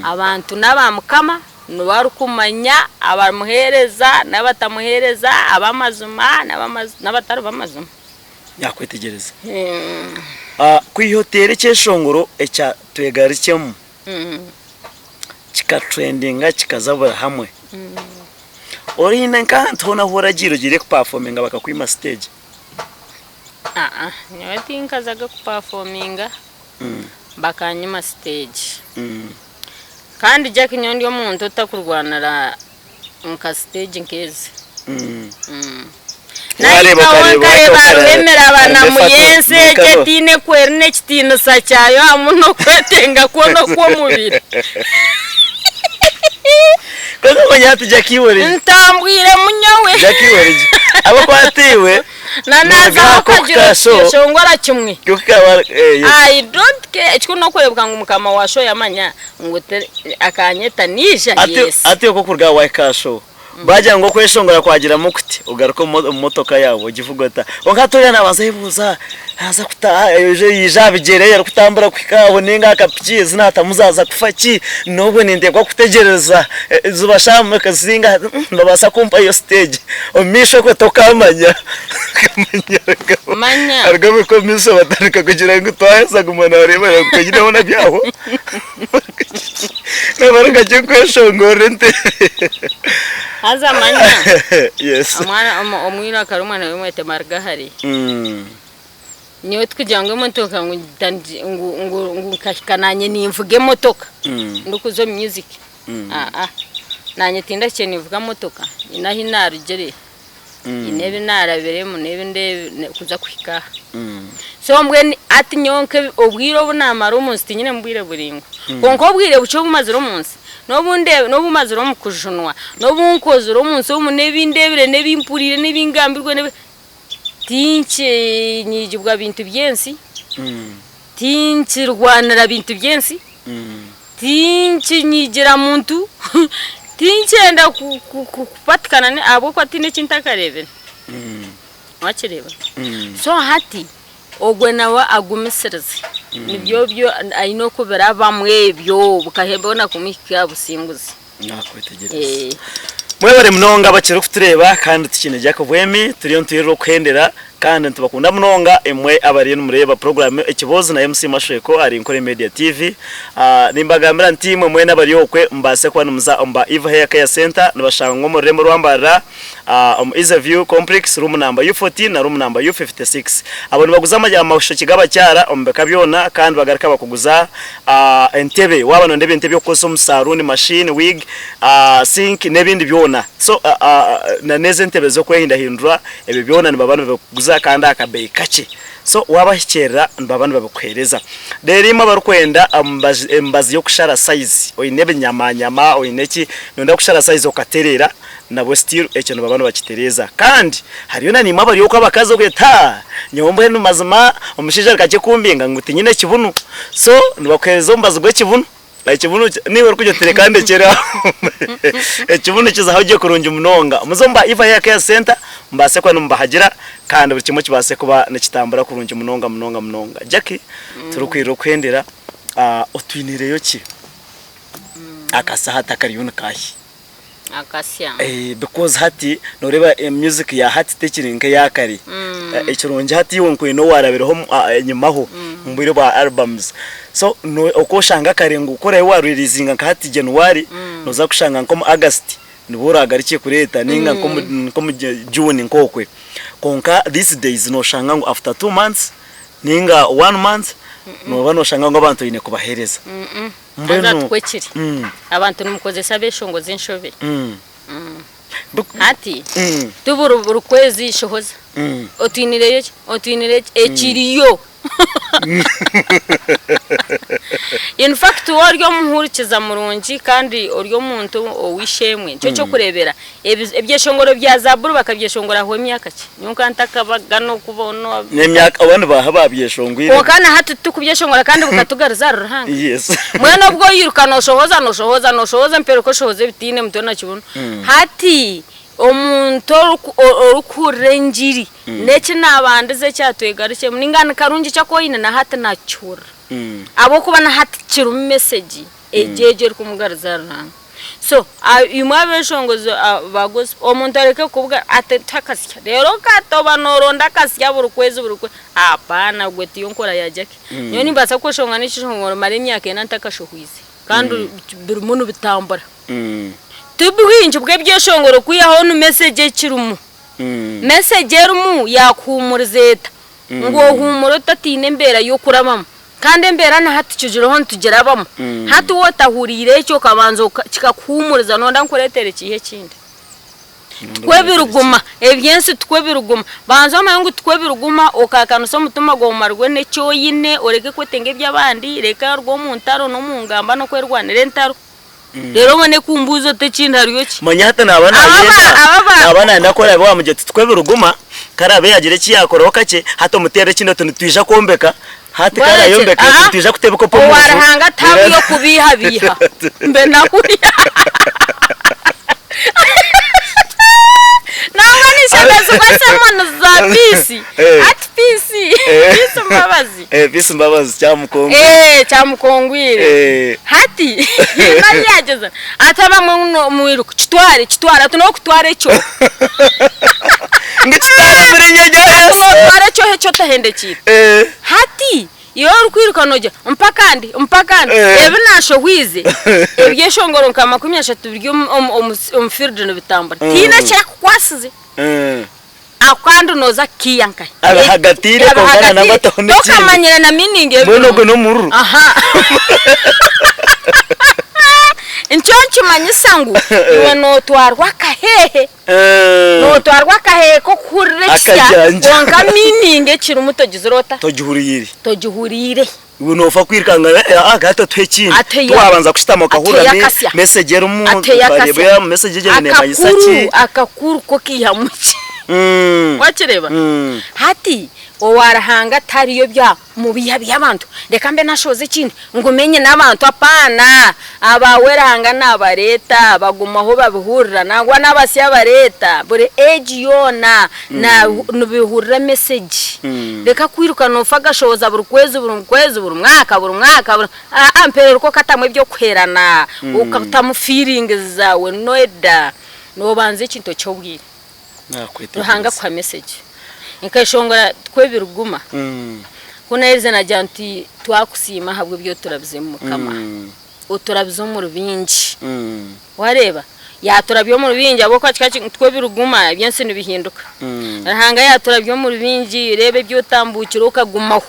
Abantu n'aba Mukama, niwe arikumanya abamuheereza n'abatamuheereza, ab'amazima n'abatari b'amazima. Yakwetegyereza. Kwiha oteera ekyeshongoro ekya Twegarukyemu kikatrendinga kikaza buri hamwe. Oriine nk'ahantu hoona ahu oragiire ogiire kupafominga bakakwima siteegi? Aa, nyowe tinkazaga kupafominga bakanyima siteegi. Kandi Jack nyowe ndi omuntu otakurwanira nka siteegi nk'ezi. Wareeba Nahikaho okareeba nkareeba wahika hariho okareba emirabana harimu mu efato y'ensi egi n'ekaro. etaine ku eri n'ekitiinisa kyayo hamwe n'okwetenga kwona okw'omubiri. Kwonka manya hati Jackie iwe ori Ntambwiremu nyowe. Jackie iwe ori gye. Ahabw'okuba hati iwe Na nooruga naazaho aha okagira k'okuta oti show shongora kimwe. kukaba eh, yes. I don't care ekikuru n'okureebeka ngu mukama wa show yamanya ngu te- akanyeta naija Hati yes. hati okwo kuruga aha wahika aha show Baagira ngu okweshongora kwagiramu kuti, ogaruke omu motoka yaawe ogivuge ota. Kwonka hati oriya naabanza ayebuuza, naaza kutaaha aije yaija aha bigyere arikutambura kuhika aho nainga aha kapiki ezi naatamu zaaza kufa ki? N'obwo ninteekwa kutegyereza eizooba shaaha meka zingahi nibabaasa kumpa eyo siteegi. Omu maisho okwo tokaamanya. Manya. Aruga omu maisho batandika kugira ngu twaheza guma naareeba ngu hoona byahwa. Nabaruga gye nkweshongorera entebe. Haza manya Yes. omwana omu- omwiraka rumwe nawe mwete Marugahare. Nyowe tikugira ngu emotoka ngu ngi- ngu ngu ngu nkahika nanye ninvuga emotoka ndikuza omu music. Aa nanye tindahikire ninvuga motoka nyine ahi narugire. Nyine ebi naarabiremu n'ebi nde kuza kuhika aha. So mbwenu hati nyowe nke obwire obu naamara omu nsi tinyinemu bwire buraingwa. Kwonka obwire bukye obu mazire omu nsi, n'obu nde n'obu mazire omu kujunwa, n'obu nkozire omu nsi omu n'ebi ndeebire n'ebi mpuriire n'ebi ngambirwe n'ebi tinkinyigibwa bintu by'ensi, tinkirwanira bintu by'ensi. Tinkinyigira muntu, tinkyenda kupatikana ahabw'okuba tihaine eki ntakareebire. Wakireeba? So hati ogwe nawe agumisirize, nibyo byo aine okubirabamu ebyo bukahebona kumuhika aha businguzi. Nakwetegyereza. Mwebare munonga abakiri kutureeba kandi tukiine Jack Bwemi turiyo nitwirira okuhendera kandi nitubakunda munonga imwe abariyo nimureeba puroguramu Ekiboozi na MC Mashweko ahari Nkore Media TV. Nimbagambira nti imwe mwena abari okwe mubaase kuba nimuza omu ba Eva Hair Care Center nibashangwa omu rurembo rwa Mbarara omu Easy View Complex room number U14 na room number U56. Abo nibaguza amashokye g'abakyara omu bika byona kandi bagaruka bakuguza entebe waaba noyenda ebintu eby'okukozesa omu saruuni, mashini, wig, sink n'ebindi byona. So na n'ezi entebe z'okwehindahindura ebyo byona nibaba nibabikuguza kandi aha kabeeyi kakye. So waabahikiirira nibaba nibabikuheereza. Reero imwe abarikwenda emibazi y'okushara sayizi, oine ebinyamanyama, oine ki, noyenda kushara sayizi okatereera, nabwo still ekyo nibaba nibakitereeza. Kandi hariyo na naimwe abari okwo abakazi okweta haa nyowe mbwenu mazima omushaija arikakye kumbinga ngu tinyine kibunu. So nibakuheereza omubazi gw'ekibunu, ekibunu naiwe orikugira oti reka ndekyere aho ekibunu kizaho gye kurungi munonga. Muze omu ba Eva Hair Care Center mubaase kuba nimubahagira kandi buri kimwe kibaase kuba nikitambura kurungi munonga munonga munonga. Jackie turikwirira okuhendera otwiniireyo ki? Akasya hati akariyo nikahi? Akasya. Because hati noreeba music ya hati tekiri nk'eya kare. Ekirungi hati iwe nkoine owarabireho enyimaho omu bwire bwa albums. So oku oshanga kare ngu ku orabe wa releasinga nka hati January, noza kushanga nk'omu August nibwo oragarukye kureeta ninga nk'omu June nk'okwe. Kwonka these days noshanga ngu after 2 months ninga one month noba noshanga ngu abantu oine kubaheereza. Haza Mbwenu tikwo kiri. Abantu nimukozesa abeshongozi enshobe. Hati ti buri kwezi shohoza. Otwinireyo ki? Otwinireyo ki? Ekiriyo. In fact waaba ori omuhurikiza murungi kandi ori omuntu ow'eishe-emwe nikyo ky'okureebera ebyeshongoro bya Zaaburi bakabyeshongora hahwaho emyaka ki? Nyowe nkaba ntakabaga n'okubona. N'emyaka oba nibaaha ababyeshongwire? Kwonka na hati titukubyeshongora kandi bukatugaruza ahari Ruhanga. Yes. Mbwenu obwo oiruka nooshohoza nooshohoza nooshohoza empereruka oshohoza ebitaine mutwe na kibunu. Hati omuntu orikuhurira engiri n'eki naabandize ekyatwegarukyemu nainga ni karungi ki aku oine na hati naakihurira ahabw'okuba na hati kirimu mesegi egyo egyo erikumugaruza ahari Ruhanga. So imwe abeshongozi ba gospel omuntu areke kukubuga ati tuhe akasya reero okatoba noronda akasya buri kwezi buri kwezi hapana gwe tiyo nkora ya Jackie. Nyowe nimbaasa kukweshongora n'ekishongoro mare emyaka ena ntakashohwize kandi birimu nibitambura. Ti bwingi bw'ebyeshongoro kwihaho ni message ekirimu. Message erimu yakuhumuriza eta? Ngu ohuumure otatiina embeera y'okurabamu. Kandi embeera na hati tukigiriho nitugirabamu. Hati waaba otahuriire ekyo okabanza kikakuhuumuriza nooyenda nkureetere kiiha ekindi? Tikwo biriguma, eby'ensi tikwo biriguma. Banza omanye ngu tikwo biriguma okakanisa omutima gwawe omarwe n'eki oine oreke kwetenga eby'abandi, reka oruge omu ntaro n'omu ngamba n'okwerwanira entaro. Reero obone kumbuuza oti ekindi hariyo ki? Manya hati naaba nayenda naaba nayenda ku oraabe waamugira oti tikwo ebiriguma, ku araabe yaagira eki yaakoraho kakye, hati omuteerere ekindi oti nitwija kwombeka, hati ku araayombeka Aha, nitwija kuta ebikopo omu owa nju. Ruhanga tihariyo okubiihabiiha mbe nahurira. Nangwa ninshemezibwa sermons za Peace. Ati Peace, Peace Mbabazi. Peace Mbabazi kyamukongwire. Kyamukongwire. Hati haine ahu yaagyeza ati abamwe mwiruka kitware kitware ati n'okutwara ekyohe. Ngu kitware omu rinnya rya Ati Yesu. nootwara ekyohe eki otahendekiire. Hati iwe orikwiruka noogira mpa akandi mpa akandi ebi naashohwize ebyeshongoro nka 30 biri omu field nibitambura tihaine eki akukwasize. Ako kandi nooza kukiiha nkahi? Abihagatiire kwonka na nangwa taho n'ekindi. Tokamanyire na meaning Mbwenu ebirimu. ogwo n'omururu. Aha. Nikyo nikimanyisa ngu iwe nootwarwa akaheehe. Nootwarwa akaheehe k'okuhurira ekisya Akajanja. kwonka meaning ekirimu togizire ota? Togihuriire. Togihuriire. Iwe noofa kwirukanga ngu eh, hati atuhe ekindi. Atuhe Tiwabanza kushutama okahurira atuhe akasya. message erimu, Atuhe akasya. okareeba message egyo neemanyisa ki. Akakuru, akakuru ko kaihamu ki? Wakireeba? Hati owa Ruhanga tihariyo bya mubihabiha abantu, reka mbe nashohoza ekindi ngume nyine abantu, apaana! Abaawe Ruhanga naabareeta bagumaho babihurira, nangwa n'abasya abareeta, buri age yoona nibihurira message. Reka kwiruka noofa agashohoza buri kwezi buri kwezi buri mwaka buri mwaka buri aa mpereruka okatamu eby'okuherana, okatamu feelings zaawe, noeda noobanza ekintu eky'obwire. Ruhanga akuha message. Nkeshongora tikwo ebiriguma. Ku naherize nagira nti twakusiima ahabw'ebi oturabizemu Mukama. Oturabize omuri bingi. Wareeba? Yaturabya omuri bingi ahabw'okuba kikaba kiri ngu tikwo ebiriguma eby'ensi nibihinduka. Ruhanga yaturabya omuri bingi reeba ebi otambuukire okagumaho.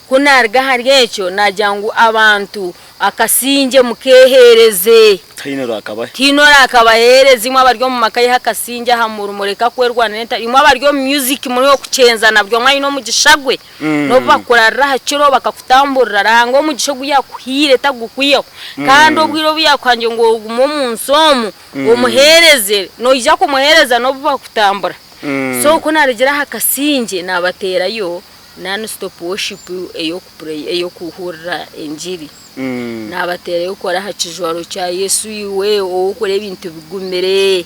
Ku naruga ahari ekyo nagira ngu abantu Akasingye mukeeheereze. Tihaine oraakabahe. Tihaine oraakabaheereza imwe abari omu maka ayihe akasingye aha murimo reka kwerwanira entaro. Imwe abari omu music muri okukyenzana buri omwe aine omugisha gwe. N'obu bakukurarira aha kiro bakakutamburira Ruhanga omugisha ogu yaakuhaire tagukwihaho. Kandi obwire obu yaakuhangire ngu ogume omu nsi omu omuheereze, noija kumuheereza n'obu bakutambura. So ku naarugire aha kasingye naabateerayo. Non stop worship ey'okuhurira engiri. Naabateerayo kukora aha kijwaro kya Yesu iwe ow'okora ebintu bigumire.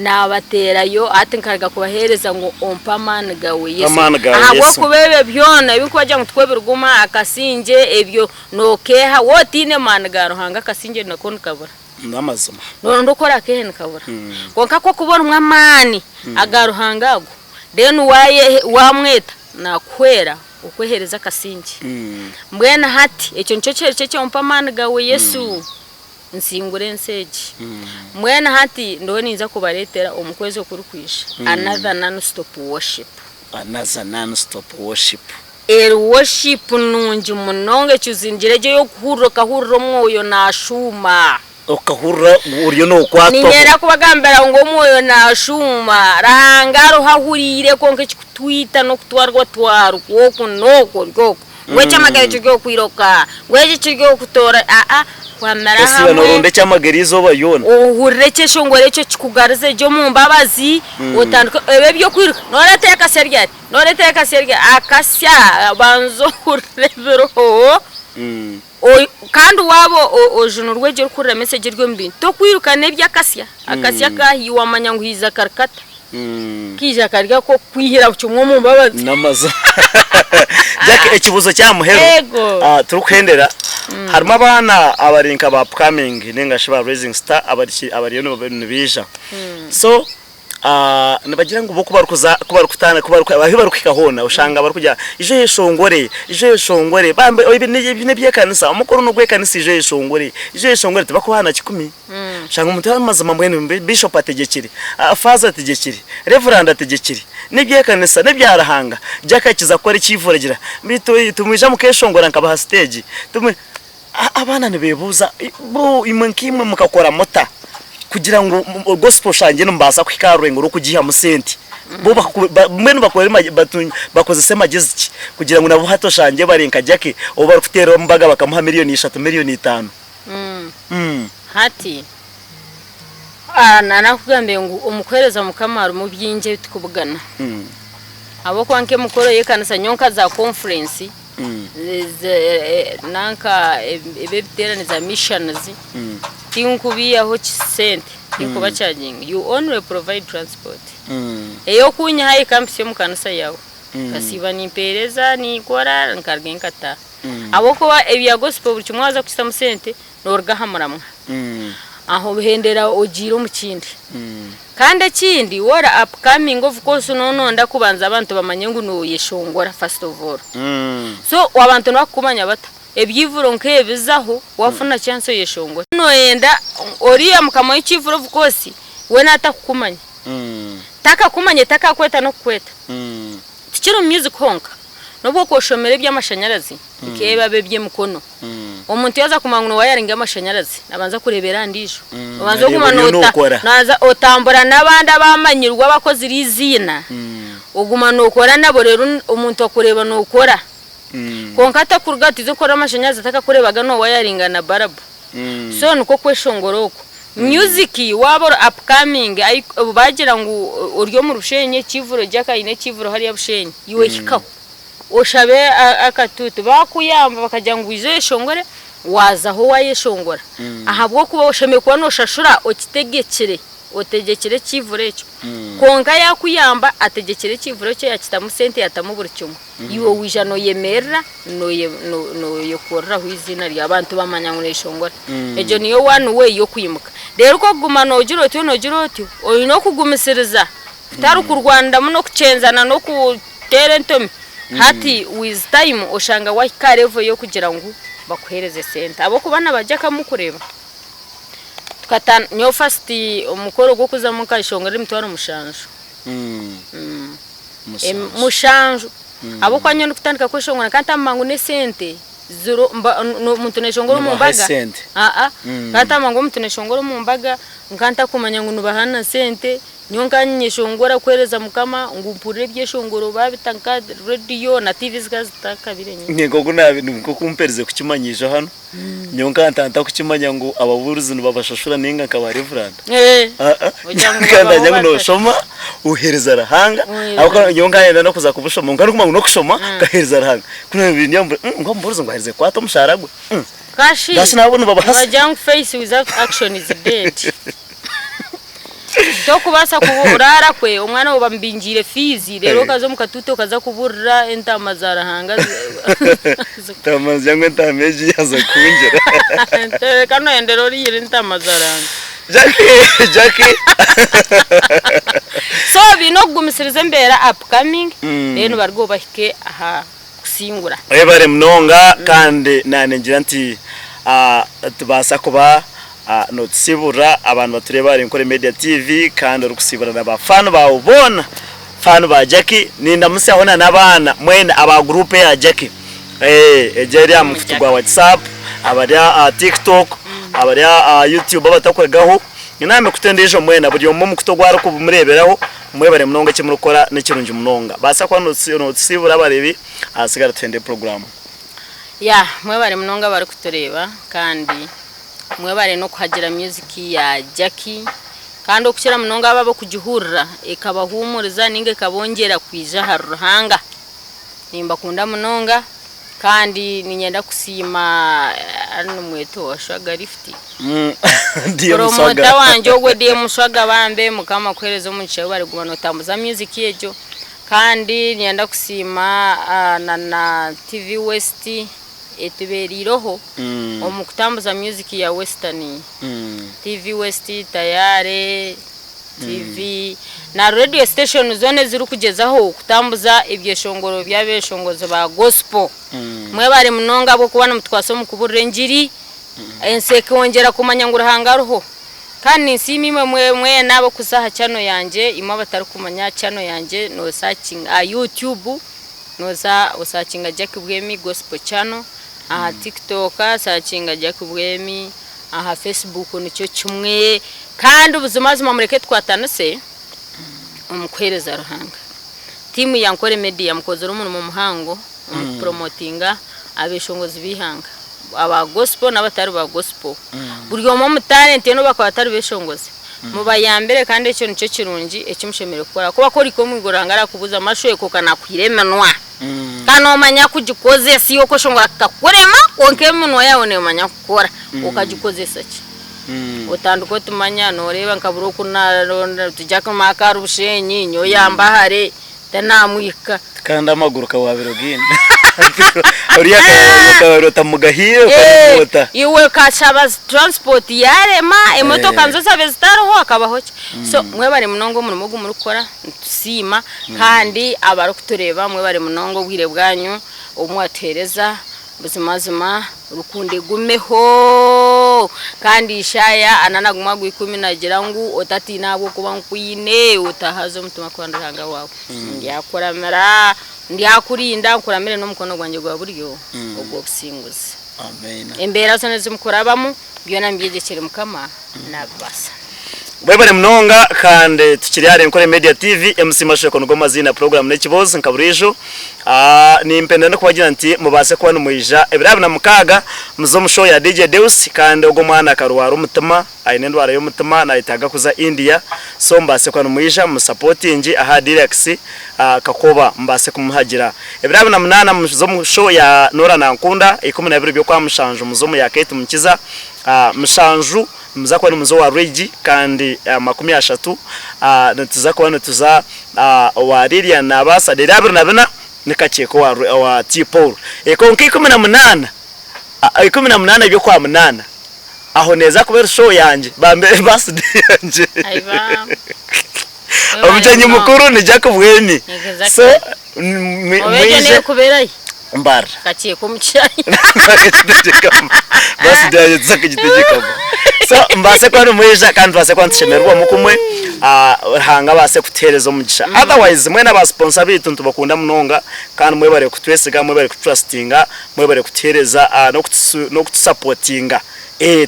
Naabateerayo hati nkaruga kubaheereza ngu ompe amaani gaawe Yesu. Amaani gaawe Yesu. Ahabw'okuba ebyo byona ebi nkubagira ngu tikwo biriguma, akasingye ebyo nookeeha, waaba otaine maani ga Ruhanga akasingye nako nikabura. N'amazima. Nooronda oku oraakeehe nikabura. Kwonka ku orikuba orimu amaani aga Ruhanga ago, then waamweta naakuhwera okweheereza akasingye. Mbwenu hati ekyo nikyo kiri ekyo ompe amaani gaawe Yesu. Nsingure ensi egi. Mbwenu hati ndoho ninza kubareetera omu kwezi okurikwija another non stop worship. Another non stop worship. Eri worship nungi munonga ekizingire egyo ey'okuhurira okahurira omwoyo nashuuma. Okahurira oriyo nokwatwaho. Niinyenda kubagambira ngu omwoyo nashuuma, Ruhanga ariho ahuriire kwonka ekikutwita n'okutwarwa twarwa oku n'oku ori oku. Ngu eky'amagara kiri okwiroka, ngu eki kiri okutoora, aa, kwamira Osiiba hamwe. nooronda eky'amagara eizooba ryona. Ohurire ekyeshongoro ekyo kikugarize gye omu mbabazi, otandike ebi eby'okwiruka, nooreetayo akasya ryari, nooreetayo akasya ryari, akasya banza ohurire ebiriho, kandi waaba ojunirwe gye orikuhurira message eri omu bintu, tokwiruka n'eby'akasya, akasya kaahiiwe wamanya ngu haija karikata. Kaija kari ak'okwihira kimwe omu mbabazi. N'amazima. Jack, ekibuuzo ky'aha muheru Yego. ah, turikuhendera harimu abaana abari nka ba upcoming ninga shi ba rising star abari abariyo niba- nibaija so ah, nibagira ngu bo ku barikuza ku barikutandika ku bariku ahu barikuhika hoona oshanga barikugira ija oyeshongore ija oyeshongore bambe ebi ni- n'ebyekanisa omukoro n'ogwekanisa ija oyeshongore ija oyeshongore tibakubaha na kikumi. Shanga omuntu ari mazima mbwenu Bishop ategyekire, Faaza ategyekire, Reverand ategyekire, n'ebyekanisa n'ebya Ruhanga, Jack akiza kukora ekiivura agira beitu timwija mukeshongora nkabaha siteegi, abaana nibebuuza bo imwe nkaimwe mukakora muta kugira ngu gospel oshangye nimubaasa kuhika aha rurengo rw'okugiihamu sente, bo mbwenu bakozese magyezi ki kugira ngu nabo hati oshangye bari nka Jack ou barikuteera embaga bakamuha miriyoni ishatu, miriyoni itaano. Hati, naakugambire ngu omu kuheereza Mukama harimu bingi ebi turikubugana. Ahabw'okuba nk'emikoro y'ekanisa nyowe nka za conference, nanka ebi ebiteerane za missions, tinkubiihaho sente, tinkubachaginga. You only provide transport. Ey'okunyihayo ekampitsya omu kanisa yaawe. Nkasiiba nimpeereza, ninkora, nkarugayo nkataaha. Ahabw'okuba ebya gospel buri kimwe waaza kukitamu sente nooruga aha muramwa. Aho ohendera ogiire omu kindi. Kandi ekindi waaba ori upcoming of course nooba nooyenda kubanza abantu bamanye ngu nooyeshongora first of all. So abantu nibakukumanya bata? Ebyivuro nk'ebizaho waafuna chance oyeshongore. Nooyenda oriya mukama w'ekiivuro of course we naatakukumanya. Takakumanya takakweta n'okukweta. Tikiri omu music honka. N'obu okuba oshomire eby'amashanyarazi nk'ebi ab'eby'emikono, omuntu yaaza kumanya ngu noowayaringa amashanyarazi nabanza kureebera aha ndiijo. Obanza Areeba oguma oriyo nookora. noza otambura n'abandi abamanyirwe abakozire eiziina, oguma nookora nabo reero omuntu akureeba nookora. Kwonka atakuruga ati iza okore amashanyarazi atakakureebaga noowayaringa na barabu. So nikwo kweshongora okwo. Music waaba ori upcoming baagira ngu ori omu Rushenyi ekiivuro Jack aine ekiivuro hariya Bushenyi, iwe hikaho oshabe akatuuti baakuyamba bakagira ngu ija oyeshongore waazaho waayeshongora ahabw'okuba oshemereire kuba nooshashura okitegekire. Otegyekire ekiivuro ekyo. Kwonka yaakuyamba ategyekire ekiivuro ekyo yaakitamu sente yaatamu buri kimwe. Iwe waija nooyemerera nooyekoreraho eiziina ryawe abantu bamanya ngu nooyeshongora. Egyo niyo one way y'okwimuka. Reero ku orikuguma noogira otyo noogira otyo, oine okugumisiriza kutari kurwaniramu n'okukyenzana n'okuteera entomi. Hati with time oshanga waahika aha level y'okugira ngu bakuheereze sente ahabw'okuba nibajya kureeba. Tukatandika, nyowe first omukoro gw'okuzamu nkashongora emitwaro mushanju. Mushanju. Ahabw'okuba nyowe ndikutandika kweshongora nkaba ntamanya ngu n'esente ziriho omuntu nayeshongora omu mbaga. Nkaba ntamanya ngu omuntu nayeshongora omu mbaga, nkaba ntakumanya ngu nibaha na sente, nyowe nkaba ninyeshongora kuheereza Mukama ngu mpurire ebyeshongoro babita nka rediyo na tiivi zikaba zitakabire nyingi. Nk'oku mperize kukimanya ijo hanu. Nyowe nkaba ntakukimanya ngu ababuurizi nibabashashura ninga nka ba reverand. Nkaba ndamanya ngu noshoma ohereza Ruhanga ahabw'okuba nyowe nkaba niinyenda n'okuza kubushoma kwonka ndikumanya ngu n'okushoma nkaheereza Ruhanga. Ku naabaire ndi aho ngu omubuurizi ngu aherize kukwata omushaara gwe. Kashi Basi nabo nibabaha nibagira ngu faith without action is dead. Tokubaasa kuburaara kwe omwana waawe bamubingiire fiizi reero okaza omu katuuti okaza kuburira entaama za Ruhanga Entaama nizigira ngu entaama egi yaaza kuhungira. Reka noyendera oriyire entaama za Ruhanga. Jackie, Jackie. So baine okugumisiriza embeera upcoming then barugeho bahike aha kusingura. Webare munonga kandi naningira nti tubaasa kuba notusiiburira abantu batureeba ahari Nkore Media TV kandi orikusiibura na ba fan baawe boona, fan ba Jackie nindamutsyaho na n'abaana mwena aba group eya Jackie egyo eri aha mukutu gwa WhatsApp, abari aha TikTok, abari aha YouTube abatakuregaho n'aha mikutu endiijo mwena buri omwe omukutu ogu arikumureeberaho mwebare munonga eki murikukora nikirungi munonga. Baasa kuba notusiibura abareebi ahasigara tuhende puroguraamu. Yeah mwebare munonga abarikutureeba kandi mwebare n'okuhagira music ya Jackie kandi okukira munonga abo abokugihurira ekabahumuriza ninga ekabongyera kwija ahari Ruhanga. Nimbakunda munonga kandi niinyenda kusiima nimweta owa Swaga Lift? Puromota wangye ogwo DM Swaga bambe Mukama akuhereze omugisha webare kuguma notambuza music egyo kandi niinyenda kusiima na na TV West etubereireho omu kutambuza music ya Western. TV West, Tayare. TV na radio station zoona ezirikugyezaho kutambuza ebyeshongoro by'abeshongozi ba gospel. Mwebare munonga ahabw'okuba nimutukwasa omu kuburira engiri, ensi ekongyera kumanya ngu Ruhanga ariho. Kandi ninsiima imwe mwena abarikuza aha channel yangye, imwe abatarikumanya channel yangye nosakinga aha YouTube noza osakinga Jackie Bwemi Gospel Channel, aha TikTok sakinga Jackie Bwemi. Aha Facebook nikyo kimwe. Kandi buzimazima mureke tukwatanise omu kuheereza Ruhanga. Tiimu ya Nkore Media mukozire omurimo muhango omu kupromotinga abeshongozi b'eihanga aba gospel n'abatari ba gospel. Buri omwe omu talent ye n'obu bakuba batari beshongozi, mubayambire kandi ekyo nikyo kirungi eki mushemereire kukora ahakuba ku orihika omu iguru Ruhanga arakubuuza mashweka okanakuhire eminwa. Ka noomanya kugikozesa iwe okweshongora kukakurema kwonka eminwa yaawe neemanya kukora okagikozesa ki? Otandika oti manya nooreeba nka buri oku naaronda oti Jack Mark ahari Bushenyi nyowe yamba hare tinaamwihika. Kandi amaguru kawaabire ogaine. Oriya akawaabire otamugahiire okamugoota. Iwe okashaba transport yaarema, emotoka nizo zaabaire zitariho hakabaho ki? So mwebare munonga omurimo ogu murikukora. Nitusiima kandi abarikutureeba mwebare munonga obwire bwanyu obu mwatuheereza. Buzimazima rukundo egumeho kandi Ishaya ana na gumwe agw'ikumi nagira ngu otatiina ahabw'okuba nkwine, otahaza omutima kuba ndi Ruhanga waawe. Ndyakuramira, ndyakurinda nkuramire n'omukono gwangye gwa buryo ogw'obusinguzi. Embeera zoona ezi mukurabamu byona mubyegyekyere Mukama nabibaasa. Webare munonga kandi tukiri ahari Nkore Media TV, MC Masheko nigo maziina program n'ekiboozi nka buriijo. Nimpenda n'okubagira nti mubaase kuba nimwija ebiro 26 muze omu show ya DJ Deus kandi ogwo omwana akarwara omutima, aine endwara y'omutima nayetaaga kuza India so mubaase kuba nimwija mumusupportinge aha Deluxe Kakoba mubaase kumuhagira. Ebiro 28 muze omu show ya Norah Nankunda, 12 by'Okwamushanju muze omu ya Kate Mukiza, mushanju Nimuza kuba nimuza owa Regi kandi 30 nituza kuba nituza owa Lilian Nabaasa reero 24 ni Kakyeka owa T Paul. Kwonka 18, 18 by'Okwamunaana aho neeza kuba eri show yangye bambe birthday yangye. Omugyenyi mukuru ni Jack Bwemi. So mwije. Mbarara. Kakyeka omu kishaayi. Bakakitegyekamu. Birthday yangye tuza kugitegyekamu. So mubaase kuba nimwija kandi tubaase kuba nitushemererwamu kumwe, Ruhanga abaase kutuheereza omugisha. Otherwise mwena ba sponsor baitu nitubakunda munonga kandi mwebare kutwesiga, mwebare kututrustinga, mwebare kutuheereza n'okutusapotinga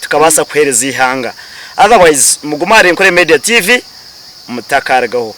tukabaasa kuheereza eihanga. Otherwise mugume ahari Nkore Media TV mutakarugaho.